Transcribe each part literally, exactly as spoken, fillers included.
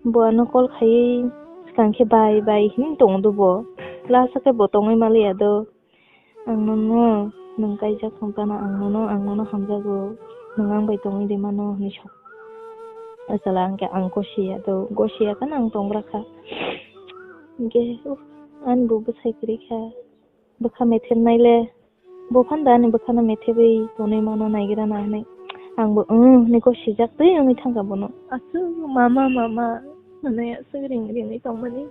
Bo ano call khaiwi swkang khe bai bai hinwi tongo do bo. Lasa khe bo tongwi maliya do. Ang nono nwng kaijak wng phano ang nono, ang nono hamjago. Nwng ang bai tongwi de mano hinwi sa. Asala ang khe ang gosiya do. Gosiya khe ang tongra kha. Hinkhe, uff, ani bo bwsai kwrwi kha. Bwkha methemnai le. Bo phan da ani bwkhano methebwi tonwi mano naigra na hinwi. Ang bo, "Wng," hinwi gosijak twi wngwi thangkha bono. Aswk mama, mama, hinwi aswk ring ringwi tongmani.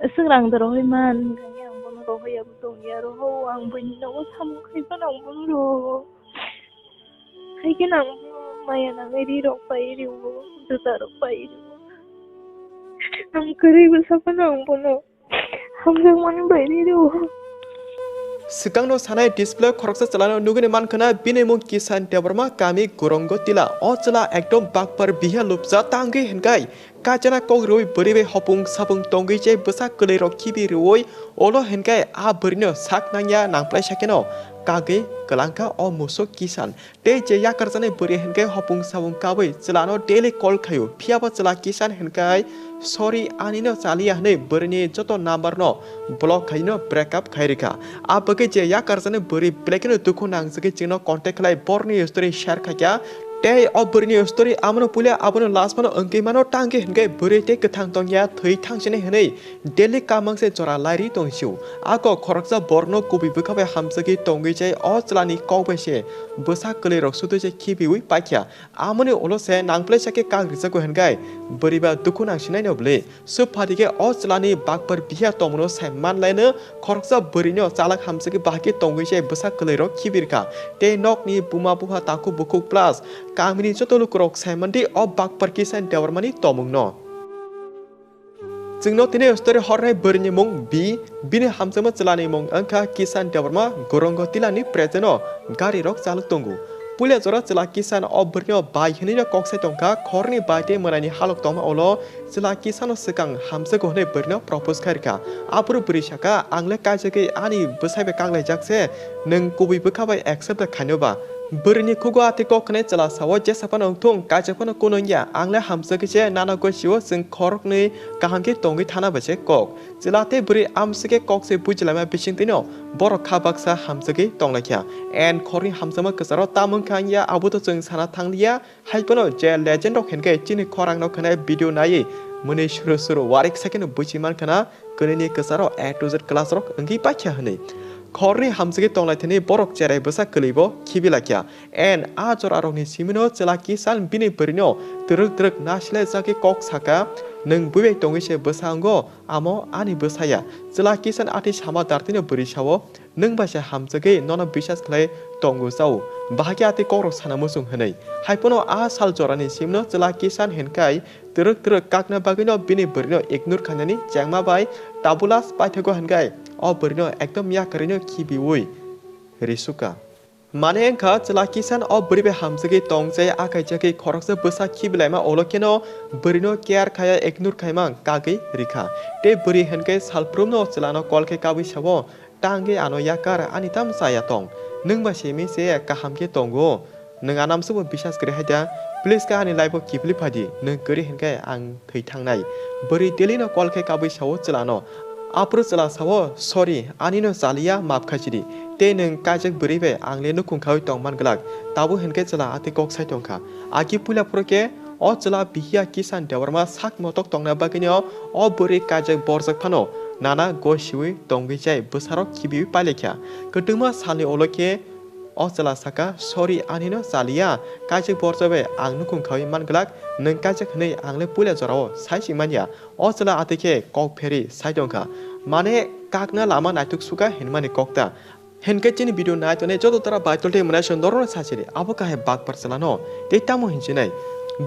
Aswk rang da rohoi man, hinkhe ang bono rohoya bo tongya, roho ang buini nogo samung khai phano ang bono roho. Hai khe nang bono maya nangwi ri rok pai rio, juta rok pai rio. Ang kwrwi bwsa phano ang bono. Hamjakmani bai ri rw. Swkangno sanai display khoroksa chwlano nugwi mankha na, bini mung Kisan Debbarma, kami Gorongo Tila. O chwla ekdom bakpar biya lupsa tangwi hinkai. Kachana kok rwi bwrwi bai hopung sapung tongwi je bwsa kwlwi rok khibi rwi olo hinkai a bwrwino sak nangya nangplai sakeno kagwi kwlangkha o musuk Kisan. Tei je yakarjaknai bwrwi hinkhe hopung sapung kabwi chwlano daily call khaio, phiyaba chwla Kisan hinkhai, "Sorry, anino chaliya," hwnwi bwrwini joto number no block khaino break up khai rikha. A bagwi je yakarjaknai bwrwi belai kheno dukhu nangjagwi chwngno contact khlai borni story share khaikha. Tei o bwrwini story amono puila abono last phano wngwi mano tangwi hinkhe bwrwi tei kwthang tongya thwi thangsinai hwnwi Delhi kamang se jora lairi tong sio. Ako khoroksa borno kubui bwkha bai hamjagwi tongwi jai o chwlani kok bai se bwsa kwlwi rok sudui se khibiui paikha. Amoni ulo se nangplai sakhe kang rijago hinkai bwrwi ba dukhu nangsinai no bwle. Swk phati khe o chwlani bakpar biya tongmano sai manlaino khoroksa bwrwino chalak hamjagwi bahai khe tongwi jai bwsa kwlwi rok khibirkha. Tei nokni buma bupha takhuk bukhuk plus kamini joto lukurok sai mandi o bakpar Kisan Debbarmani tongmungno. Chwngno tini story hornai bwrwini mung B, bini hamjakma chwlani mung wngkha Kisan Debbarma, Gorongo Tilani present o gari rok chalok tongo. Puila jora chwla Kisan o bwrwino bai hwnwino kok sai tongkha, khorni bai tei mwnaini halok tongma ulo chwla Kisano swkang hamjago hwnwi bwrwino propose khairkha. Aphuru bwrwi sakha, "Ang le kaijagwi ani bwsai bai kaklaijak se, nwng kubui bwkha bai accept da khaino ba?" Bwrwini khugo atwi kok khwnai chwla sao, "Jesa phano wngthung, kaijak phano kunu wngya, ang le hamjagwi se nana goi sio, chwng khoroknwi kaham khe tongwi thana bai se kok." Chwla tei bwrwi amswk khe kok se bujilaima bisingtwino borok kha baksa hamjagwi tonglaikha. And khorni hamjakma kwcharo tamo wngkha wngya abo to chwng sana thangliya, hai phano je legend rok hinkhe chini khorang no khwnai video naiwi mwnwi suru suru warik sai kheno buji mankha na, kwnwini kwcharo A to Z class rok wngwi paikha hwnwi. Khorni hamjagwi tonglaithani borok cherai bwsa kwlwibo khibilaikha. And a jorarokni simino chwla Kisan bini bwrwino twrwk twrwk nasilai jagwi kok saka, "Nwng bui bai tongwi se bwsa wngo, amo ani bwsa ya." Chwla Kisan atwi sama dartino bwrwi sao, "Nwng bai se hamjagwi nono bisas khlai tongo chao. Bahai khe atwi kokrok sana muchung," hwnwi. Hai phano a sal jorani simino chwla Kisan hinkai twrwk twrwk kakna bagwino bini bwrwino ignore khainani chengma bai tabuk last paithago hinkai o bwrwino ekdom yakarwino khibiui risuka. Mane wngkha chwla Kisan o bwrwi bai hamjagwi tong chai akaijagwi khoroksa bwsa khibilaima ulo kheno bwrwino care khaya ignore khaimang kagwi rikha. Tei bwrwi hinkai salprumno chwlano call khe kabui sao, "Tangwi ano yakar, ani tamo chaya tong? Nwng bai simi se kaham khe tongo? Nwng anamsukbo bisas kwrwi hai da? Please khe ani life o kiphilwi phaidi, nwng kwrwi hinkhe ang thwi thangnai." Bwrwi Delhi no call khe kabui sao chwlano. Aphuru chwla sao, "Sorry, anino chaliya, maap khaisidi. Tei nwng kaijak bwrwi bai ang le nukhung khaui tong man glak." Tabuk hinkhe chwla atwi kok sai tongkha. Agi puila phuru khe o chwla bihiya Kisan Debbarma sak motok tongna bagwino o bwrwi kaijak borjak phano nana gosiui tongwi jai bwsarok khibiui pailekha. Kwtwma salni ulo khe o chwla saka, "Sorry, anino chaliya, kaijak borjak bai ang nukhung khaui man glak, nwng kaijak hwnwi ang le puila jorao sai si manya." O chwla atwi khe kok pherwi sai tongkha. Mane kakna lama naithok suka hinmani kok ta. Hinkhe chini video nai tongnai joto tora bai toltwi mwnai se norokno sachiri, abo kahai bakpar chwlano tei tamo hinchinai.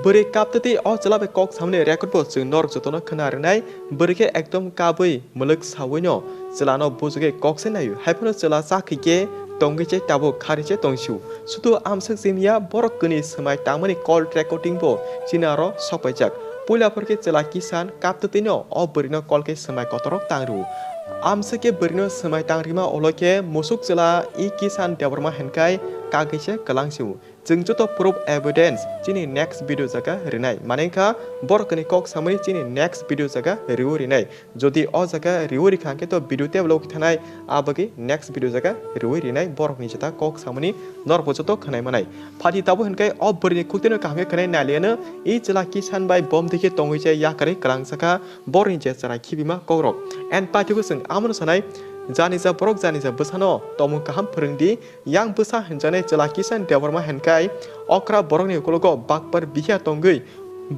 Bwrwi kaptwi tei o chwla bai kok samani record bo chwng norok jotono khna rwnai. Bwrwi khe ekdom kabwi mwlwk sawino chwlano bujugwi kok se naio. Haiphano chwla chakhi khe tongwi se tabuk khari se tongsio. Sudu amswk simiya borok kwnwi swmai tangmani call recording bo chini aro sokpaijak. Puila phor khe chwla Kisan kaptwi twino o bwrwino call khe swmai kotorok tang rw. Amswk khe bwrwino swmai tang rima ulo khe musuk chwla i Kisan Debbarma hinkhai kagwi se kwlang sio. Chwng joto proof evidence chini next video jaga rinai. Mane wngkha borok ni kok samani chini next video jaga riwi rinai. Jodi o jaga riwi rikha hwnkhe to video table o thanai, abagwi next video jaga riwi rinai borok ni jeta kok samani norok bo joto khwnai manai. Phati tabuk hwnkhe o bwrwi ni khuktino kaham khe khwnai naliano, i chwla Kisan bai bom dikhe tongwi chai yakarwi kwlang sakha borok ni je chwrai khibima kokrok. And pathigo chwng amono sanai, jani ja borok jani ja bwsano tomung kaham phwrwng di, yang bwsa hwnjaknai chwla Kisan Debbarma hwnkhai okra borokni ukologo bakpar bihiya tongwi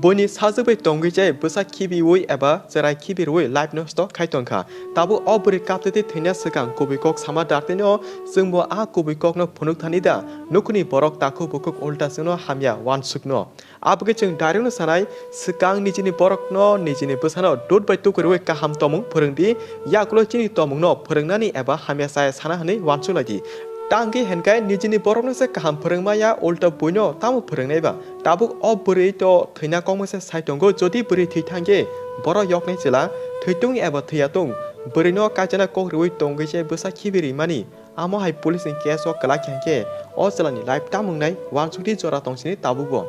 buini sajwk bai tongwi chai bwsa khibiwi eba chwrai khibirwi life nosto khai tongkha. Tabuk o bwrwi kaptwi thwina swkang kubui kok sama dakti no, chwngbo a kubui kokno phunuk thani da? Nukhungni borok takhuk bukhuk ulta chwngno hamya uansukno. Abagwi chwng direct no sanai, swkang nijini borokno nijini bwsano dut bai tukuriwi kaham tomung phwrwng di, yakulo chini tomungno phwrwngnani eba hamya chaya sana hwnwi uansuk lai di. Tangwi hwnkhai nijini borokno se kaham phwrwng maya, ulta buino tamo phwrwngnai ba? Tabuk o bwrwi to thwina kokma se sai tongo, jodi bwrwi thwi thangkhe borok yoknai chwla, thwi tung eba thwiya tung, bwrwino kaichana kok riwi tongwi se bwsa khibi rimani. Amo hai police ni case o kwlak khe hwnkhe o chwla ni life tamo wngnai uansukdi jora tongsini tabukbo.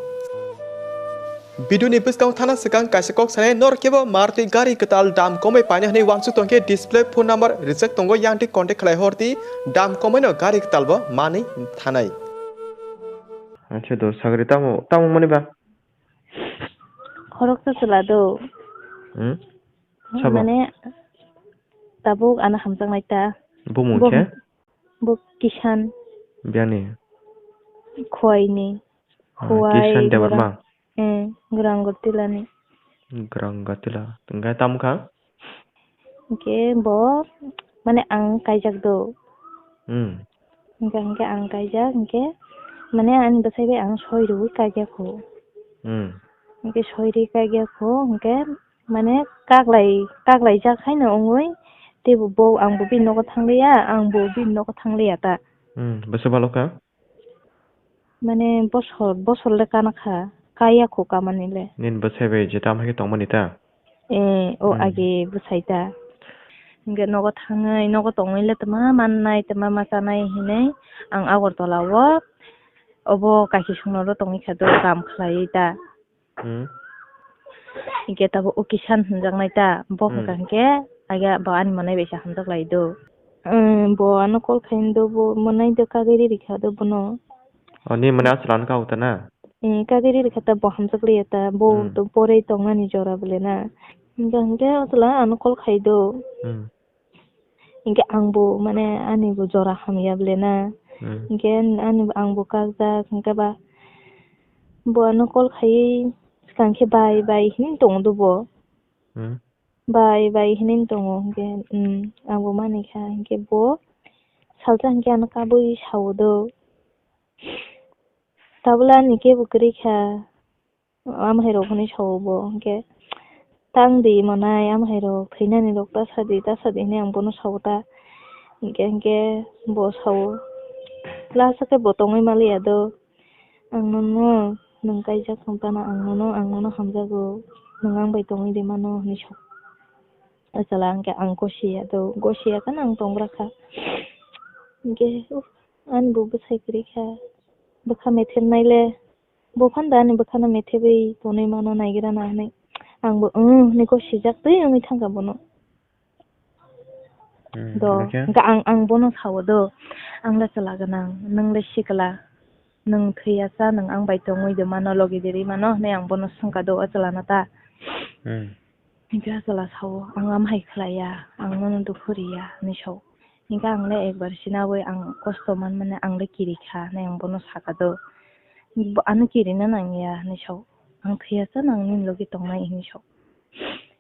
Video ni bwskango thana swkang kaisa kok sanai, norok kebo Maruti gari kwtal dam komwi paina hwnwi uansuk tongkhe display phone number rijak tongo, yang twi contact khlai hordi, dam komwi no gari kwtal bo manwi thanai. Acha do sagri tamo tamo mani ba? Khoroksa chwla do. Hmm? Sabo? Mane tabuk ano hamjaknai ta. Bumung Bo khe? Bo Kisan. Biyani? Khowai ni. Ah, Khowai Kisan Debbarma? Grang-, eh, Grang Gortila ni. Grang Gortila. Hwnkhe tamo kha? Hwnkhe bo, mane ang kaijak do. Hmm. Hwnkhe, hwnkhe ang kaijak, hwnkhe, mane ani bwsai bai ang soi rwui kaijak kho. Hmm. Hwnkhe soi rwui kaijak kho, hwnkhe, mane kaklai, kaklaijak haino wngwi, teibo bo, ang bo bini nogo thangliya, ang bo bini nogo thangliya ta. Hmm, bwswk balo kha? Mane bosor, bosor le kana kha, kaya kho kamani le. Nini bwsai bai jeta amhai khe tongmani ta? Eh, o Hmm. age bwsai ta. Hwnkhe nogo thangwi, nogo tongwi le tma mannai, tma ma chanai hinwi ang Agartala o obo kaisa songno ro tongwi kha do, kam khlaiwi ta. Hmm. Hwnkhe tabuk o Kisan hwnjaknai ta, bo Hmm. hwnkha hwnkhe age bo ani manai bai se hamjak lai do. Hmm, bo ano call khai do, bo manai do kagwi riri kha do bono. O, ni mane achwla no kha ta na? Hmm, kagwi riri kha ta, bo hamjak liya ta, bo Hmm. to pore tongnani jora bole na. Hwnkha hwnkhe achwla ano call khai do. Hmm. Hwnkhe ang bo mane ani bo jora hamya bole na. Hmm. Hwnkhe ani, ang bo kakjak hwnkhe ba bo ano call khaiwi swkang khe bai bai hinwi tongo do bo. Hmm. Bai bai hinwi tongo hwnkhe, hmm, ang bo mani kha hwnkhe bo salsa hwnkhe ano kabui sao do. Tabole ani kebo kwrwi kha. Amhairok hwnwi sao bo, hwnkhe, "Tang di manai, amhairok thwinani rok ta sa di, ta sa di," hwnwi ang bono sao ta. Hwnkhe, hwnkhe bo sao. Lasa khe bo tongwi maliya do. "Ang nono nwng kaijak tong tana, ang nono, ang nono hamjago, nwng ang bai tongwi di mano," hwnwi sao. Achwla hwnkhe ang gosiya do, gosiya kheno ang tongra kha. Hwnkhe, uff, ani bo bwsai kwrwi kha. Bwkha methemnai le. Bo phano da ani bwkhano methebwi tonwi mano naigra na hwnwi. Ang bo, "Wng," hwnwi kok sijak twi wngwi thangkha bono. Hmm, do, hwnkhe? Hwnkhe ang, ang bono sao do, "Ang le chwla gwnang, nwng le sikla, nwng thwiya cha, nwng ang bai tongwi de mano, logi de ri mano," hwnwi ang bono swngkha do, o chwla no ta. Hmm. Hwnkhe achwla sao, "Ang amhai khlaiya, ang nono dukhu riya," hwnwi sao. Hwnkhe ang le ekbar sinaui ang kosto manmani, ang le kiri kha hwnwi ang bono saka do. Bo ano kirina nangya hwnwi sao. "Ang thwiya cha nang nini logi tongnai," hwnwi sao.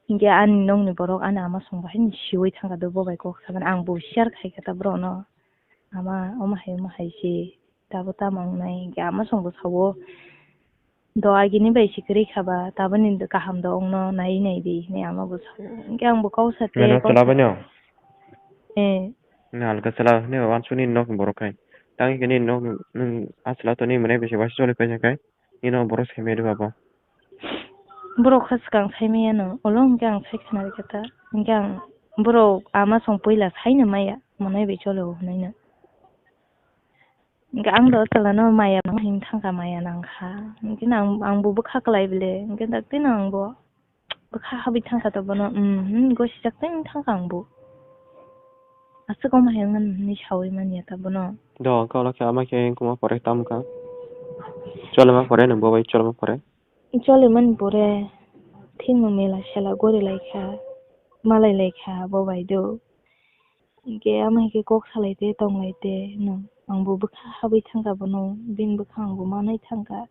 Hwnkhe ani nokni borok ani ama song bo haino siui thangkha do, bo bai kok samani ang bo share khai kha ta borokno. "Ama, omo hai, omo hai se, tabuk tamo wngnai?" Hwnkhe ama song bo sao. Do agini bai se kwrwi kha ba, tabani kaham do wngno nai nai di, hinwi ama bo sao. Hwnkhe ang bo kok sa te, mano kok chwla sa-, baino? Eh. Nang alka chwla hinwi uansukni nokni borok khai. Tang hwnkhe nini nok, nwng a chwla tongni mwnai bai se waisa choli paisa khai, nini nok borok sai maya di ba bo? Borok kha swkang sai maya no, ulo hwnkhe ang sai khna rikha ta. Hwnkhe ang borok ama song puila saino maya, mwnai bai choli o hwnwi no. Hwnkhe ang do chwla no maya nang hing thangkha, maya nangkha. Hwnkhe ang, ang bo bwkha kwlai bile. Hwnkhe daktino ang bo bwkha habwi thangkha to bono, um, hmm, gosijak tei thangkha ang bo. Aswk omo hai wngmani hinwi sawi manya ta bono. Do, kolo khe ama khe wngkuma pore tamkha. Cholema pore no bo bai cholema pore. Cholimani pore thikno mela sela gori laikha, malai laikha bo bai do. Hwnkhe ama hai khe kok salai te tong lai te hwno. Ang bo bwkha habwi thangkha bono, bini bwkha ang bo manwi thangkha.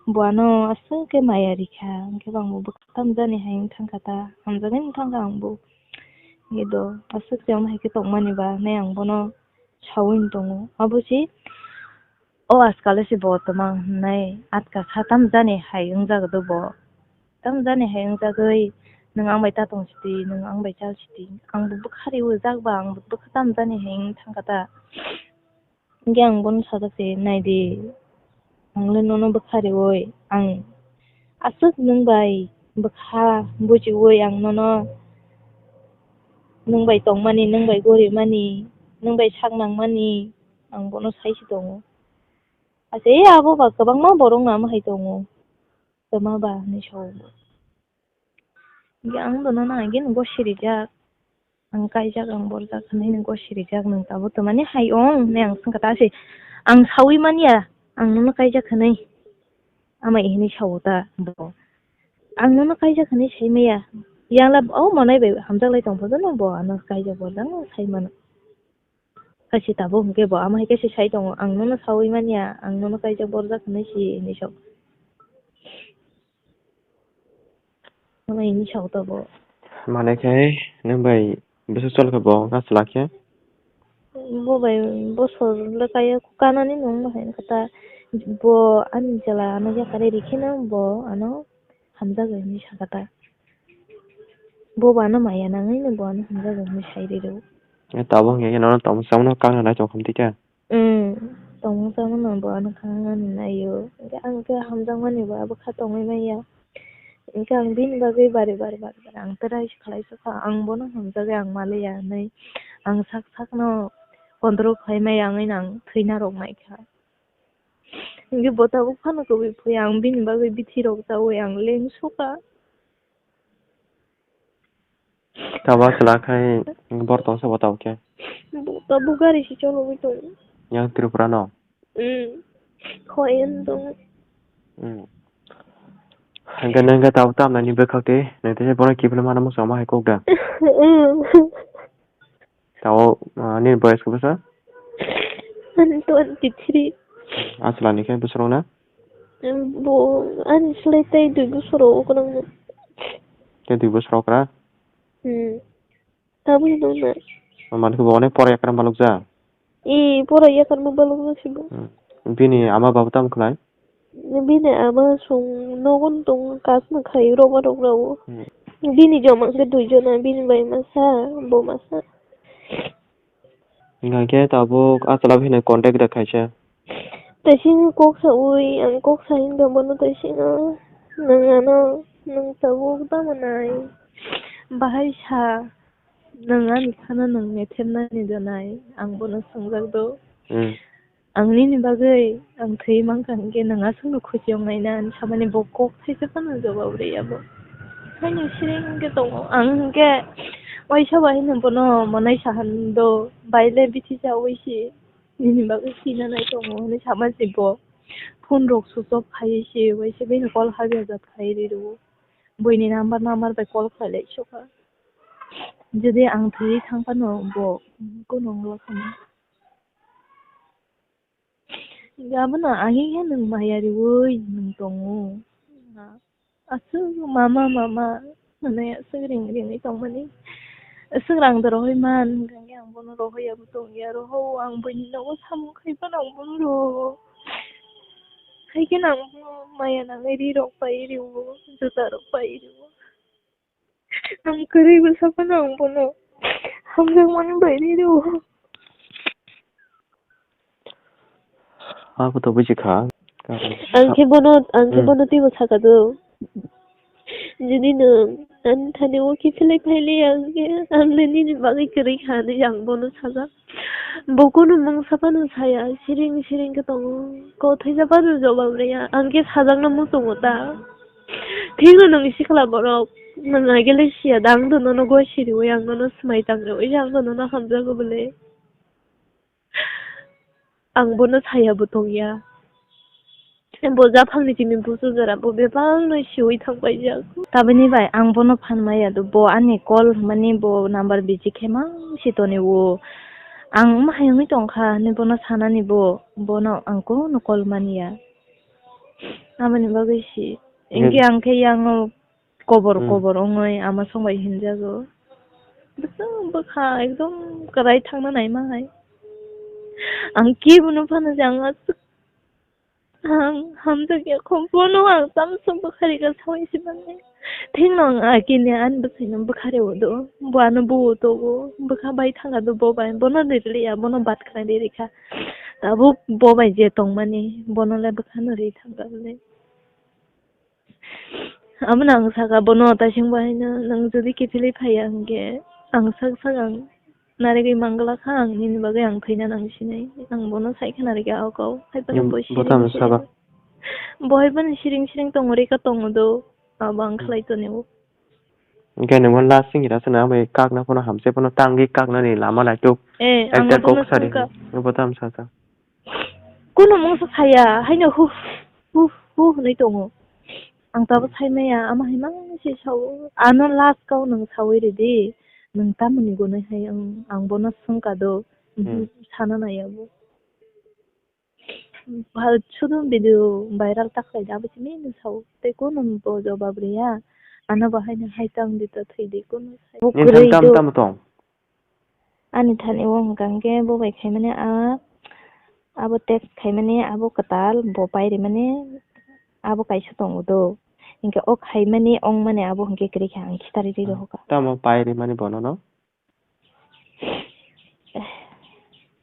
Bo ano aswk khe maya rikha, hwnkhe bo ang bo bwkha tamjani hai wng thangkha ta, hamjagwi wng thangkha ang bo. Hwnkhe do aswk se ama hai khe tongmani ba hinwi ang bono sawi wng tongo. Abo se o ajkal se bo tongma hinwi atka kha tamjani hai wng jago do bo. Tamjani hai wng jagwi, nwng ang bai ta tong sidi, nwng ang bai chal sidi. Ang bo bwkha riwi jak ba, ang bo bwkha tamjani hai wng thangkha ta. Hwnkhe ang bono sajak se, "Nai di, ang le nono bwkha riwi, ang aswk nwng bai bwkha bujiwi ang nono, nwng bai tongmani, nwng bai gorimani, nwng bai sak nangmani," ang bono sai se tongo. Ase, "E abo ba kwbangma borok no amo hai tongo." Tama ba hinwi sao bo. Hwnkhe ang bono nahai khe nokgo sirijak. Ang kaijak, ang borjak hinwi nokgo sirijak, nwng tabuk twmani hai ong hinwi ang swngkha ta se. Ang sawi manya, ang nono kaijak hinwi. Amai hinwi sao ta bo. Ang nono kaijak hinwi sai maya. Yang la o monai bai hamjak lai tong phano no bo ano kaijak borjak no sai mano. Kaisa tabuk hwnkhe bo ama hai khe se sai tongo, "Ang nono sawi manya, ang nono kaijak borjak hinwi si," hinwi sok. Ama hinwi sok tabuk. Mane khe nwng bai bwswk chol khe bo wngkha chwla khe? Bo bai bosor le kaya kanani nwng bahai wngkha ta. Bo ani chwla ano yakarwi rikhe no bo ano hamjago hinwi sakha ta. Bo bo ano maya nangwi no bo ano hamjago hinwi sai riro. E, tabuk hwnkhe nono tongmung chamung no kang nai tong kha tei khe? Umm, tongmung chamung no bo ano kang nani naio. Hwnkhe ang khe hamjakmani bo abo kha tongwi manya. Hwnkhe ang bini bagwi bari bari bari bari ang try khlai sukha. Ang bono hamjagwi ang maliya hinwi ang sak sakno control khlai maya wngwi no ang thwina rwk naikha. Hwnkhe bo tabuk phano kwbwi phuya, ang bini bagwi bithi rok chaui ang leng sukha. Tabo chwla khai bor tongsa bo tabuk khe? Bo tabuk gari se chologwi tongo. Yang Tripura no? Hmm. Hoi, ang tongo. Hmm. Hwnkhe nwng khe tabuk tamnani bwkhak twi, nwng tei bono kiphilwi mano muchung ma hai kok da? Hmm. Tao, ah, nini boyes khe bwsa? Ani twenty three. Achwla ni khe bwswrwng na? Bo ani slai tei dui bwswrwng o kwrwng no. Tei dui bwswrwng okra? Hmm. Tabuk no na. Mani khe bo onek pora yakarma balok ja? Ee, pora yakarma balok ja se bo. Hmm. Bini ama baba tamo khlai? Bini ama chwng nogo tong kasma khai roma rok rao. Hmm. Bini joma khe dui jona, bini bai masa, bo masa. Hingkha khe tabuk a chwla bai no contact da khaisa. Taising kok saui, ang kok sai wngkha bono taising o. Nwng ano, nwng tabuk tamo nai? Bahai sa, nwng ani khana nwng methemnani da nai? Ang bono swngjak do. Hmm. Ang nini bagwi ang thwi mankha hinkhe nwng aswkno khusi wngnai na, ani samani bo kok thaisa phano jawab rwya bo. Haino siring wngkhe tongo. Ang hinkhe waisa bai hino bono monai sahan do, bai le bithi chaui si nini bagwi thwina nai tongo hinwi sama si bo. Phone rok switch off khai si, waisa bini call habya jat khai ri rwo. Buini number number bai call khlai lai sukha. Jodi ang thwi thang phano bo kuno wngla khani. Abono ahing khe nwng maya riui nwng tongo. Aswk mama, mama hwnwi aswk ring ringwi tongmani. Aswk rang da rohoi man, hwnkhe ang bono rohoi ya bo tongya, rohou ang buini nogo samung khai phano ang bono rohou. Hai kheno ang bono maya nangwi ri rok pai rio, juta rok pai rio. Ang kwrwi bwsa phano ang bono hamjakmani bai ri rwo. Abo to buji kha. Ang khe bono, ang khe hmm bono teibo saka do. Jodi nwng Ani thani o kiphilwi phailiya hwnkhe, ang le nini bagwi kwrwi kha hinwi ang bono sajak. Bo kunu mungsa phano saya, siring siring khe tongo. Kothai ja phano jobab rwya, ang khe sajakno muchungo ta. Thikno nwng sikla borok, nwng agele siya da, ang do nono goi siriwi, ang nono swmai tang rwwi, ang do nono hamjago bwle. Ang bono saya bo tongya. Bo japhangni chini busu jora bo bebakno siwi thangpaijak. Tabini bai ang bono phan maya do, bo ani call hwnmani bo number busy khe mang si toni o. Ang wng hai wngwi tongkha hinwi bono sanani bo, bono ang kunu call manya. Aboni bagwi si. Hwnkhe ang khe yango kobor Hmm. kobor wngwi ama song bai hinjago. Bwswk bwkha ekdom kwrai thangna naima hai. Ang kebono phano je ang aswk ang hamjakya kho, bono ang tamsok bwkha rika saui se mannai. Thikno ang agini ani bwsaino bwkha reo do, bo ano buo togo, bwkha bai thangkha do bo bai, bono rirliya, bono bat khlai ri rikha. Tabuk bo bai je tongmani, bono le bwkhano ri thangkha le. Abono ang saka bono, taising bo haino, "Nwng jodi kiphilwi phaiya hwnkhe, ang sak sak ang narigwi manglak kha, ang nini bagwi ang thwina nang sinai." Ang bono sai khe narikha o kok, hai phano Em, bo bo siring tamo siring. Saka? Bo hai phano siring siring tongo, rika tongo do, abo ang Hmm. khlai tonio. Hwnkhe nwng last wngkhe rasa na bai kakna phano hamse phano tangwi kaknani lama naituk. Eh, ang Ekta abono kok sari. Sungkha. Bo tamo saka? Kunu mungsa saya, haino hu, hu, hu hwnwi tongo. Ang tabuk Hmm. saimaya, ama hai mang se sao. Ano last kau nwng saui ridi. Nwng tamoni gonwi hai ang, ang bono swngkha do. Mhm, Hmm. Sana nai abo. Bhal sudu video viral ta khlai da, abo simi nwng sao. Tei kunu bo jobab riya. Ano bo haino hai tang di ta thwi di kunu sai. Nini thani tam tamo tong? Ani thani o hwnka hwnkhe bo bai khaimani a, abo text khaimani abo kwtal, bo pairimani abo kaisa tongo do. Hwnkhe o khaimani ongmani abo hwnkhe kwrwi kha ang khitarwi rwi rohorkha. Tamo pairimani bono no?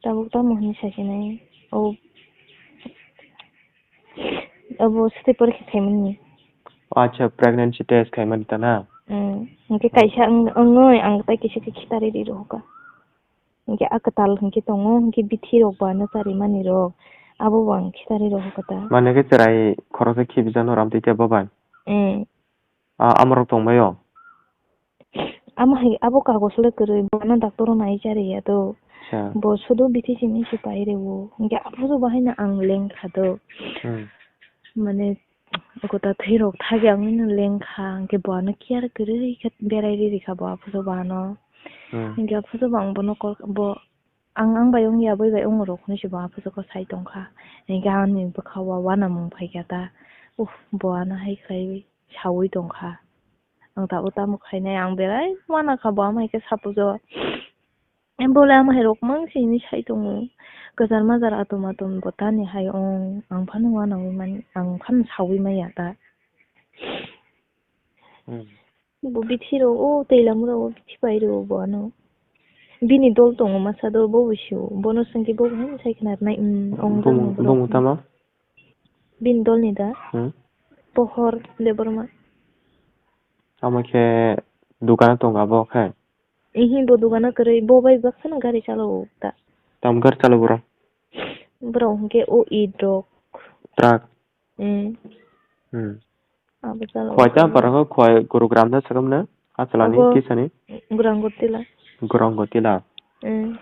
Tabuk tamo hwnwi sasinai. O Abo swtwi porikha khaimani. Acha, pregnancy test khaimani ta na? Mm. Hwnkhe kaisa wng-, wngwi ang tai kisa khe khitarwi rwi rohorkha. Hwnkhe a kwtal hwnkhe tongo, hwnkhe bithi rok bo ano charimani rok. Abo bo ang khitarwi rohorkha ta. Mane khe chwrai khoroksa khibijano ramtwi tei bo bai? Mm. Ah, amorok tongbaio? Amo hai, abo kagos le kwrwi, bono doctor o nai chari ya do. Acha. Bo sudu bithi simi se pai rw o. Hwnkhe aphuru bo haino ang lengkha do. Hmm. Mane, kota thwi rok thagi ang haino lengkha, hwnkhe bo ano care kwrwi khe berai ri rikha bo aphuru bo ano. Hmm. Hwnkhe aphuru bo ang bono kok, bo ang, ang bai wngya, boi bai wng rok hinwi se bo aphuru kok sai tongkha. Hwnkhe ani bwkha o uanamung phaikha ta. Uff, bo ano hai khlaiwi saui tongkha. Ang tabuk tamo khainai, ang belai uanakha bo, ama hai khe suppose o. Em, bo le ama hai rok mang se hinwi sai tongo. Kwchar majar atom atom bo tani hai ong, ang phano uanaui mani, ang phano saui maya ta. Hmm. Bo bithi rok o tei lama rok o bithi pai rw o bo ano. Bini dol tongo masa dol, bo bo sio. Bono swngkhe bo bo hai sai khna rwnai, um, ong Bumung, tamo borok. Bumung tamo? Bini dol ni da? Hmm. Pohor Debbarma. Amo khe dukano tongo abo khe? Ihi, bo dukano kwrwi, bo bai baksa no gari chalo ta. Tam gari chalo bro? Bro hwnkhe o it rok. Truck? Hmm. Hmm. Abo chalo. Khwai ta para kho, khwai Gurugram da sakam na? Achalani abo kisani? Gurango tila. Gurango tila. Hmm.